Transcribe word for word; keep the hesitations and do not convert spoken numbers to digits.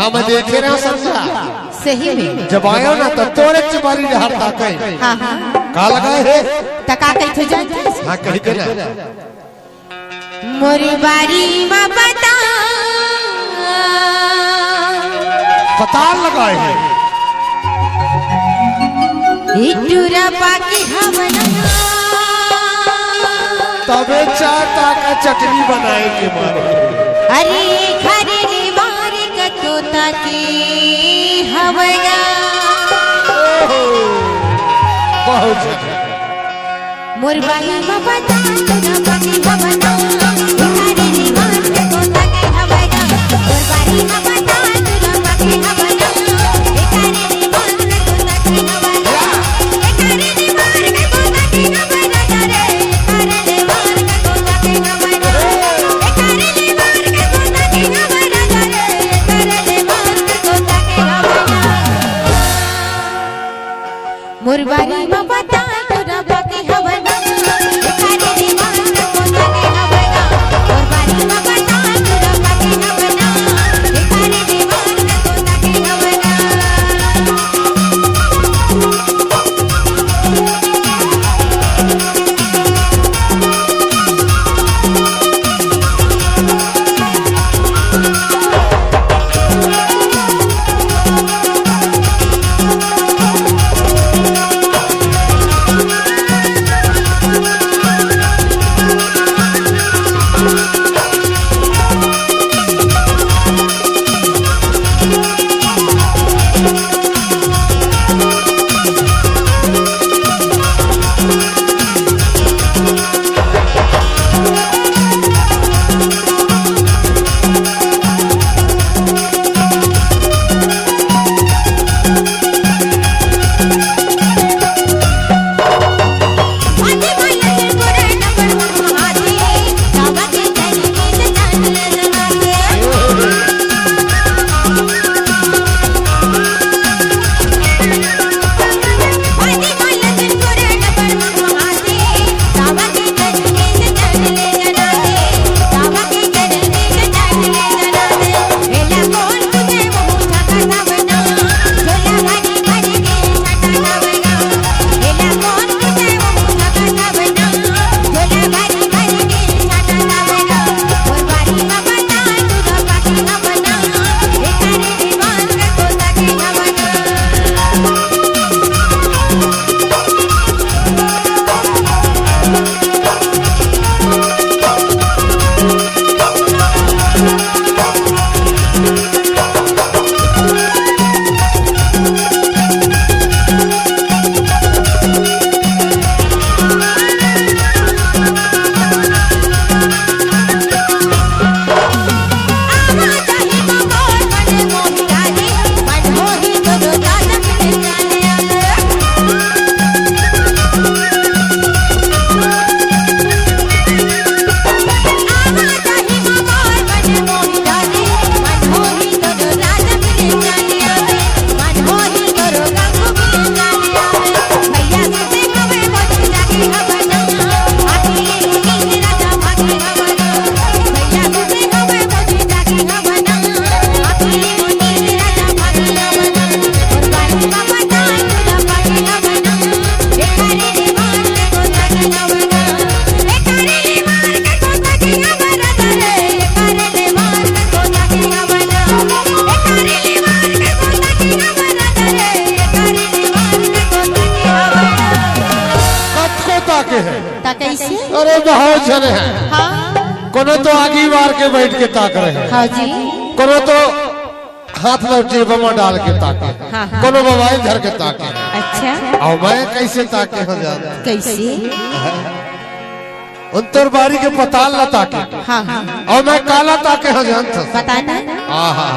हाँ, मैं देखे रहा समझा। सही में। जब आयो ना, तो तोरे चुबारी डहर ताके। हाँ, हाँ। का लगा है? त का कहिथे जानथस? हाँ, कही के ना। मोर बारी म पताल। पताल लगाए हे। ए टूरा पाके हवय ना। तबे चार ताका चटनी बनाए के मारे। अरे, खरे ले मार के तोता के हवय ना। ओहो, बहुत ज्यादा। मोर बारी म पताल, तोर पाके हवय ना। भिखारी रे मार के तोता के हवय ना। मोर बारी म पताल, तोर पाके हवय ना। भिखारी रे मार के तोता के हवय ना। भिखारी रे मार के तोता के हवय ना रे। भिखारी रे मार के तोता के हवय ना। भिखारी रे मार के तोता के हवय ना रे। भिखारी रे मार के तोता के हवय ना। मोर बारी म पताल, तोर पाके हवय ना। भिखारी रे मार के तोता के हवय ना। मोर बारी म पताल, तोर पाके हवय ना। भिखारी रे मार के तोता के हवय ना। कतको ताके हे। त कइसे? अरे, बहुत झन हे। हाँ। कोनो तो आगी मार के बइठ के ताक रहे। हाँ जी। कोनो तो हाथ ल जेब म डाल के ताके। हाँ, हाँ। कोनो मोबाइल धर के ताके। अच्छा। अउ मैं कइसे ताके हँव जान? कइसे? उन तोर बारी के पताल ल ताके। हाँ, हाँ। अउ मैं काला ताके हँव जानथस? बता ना। आहा।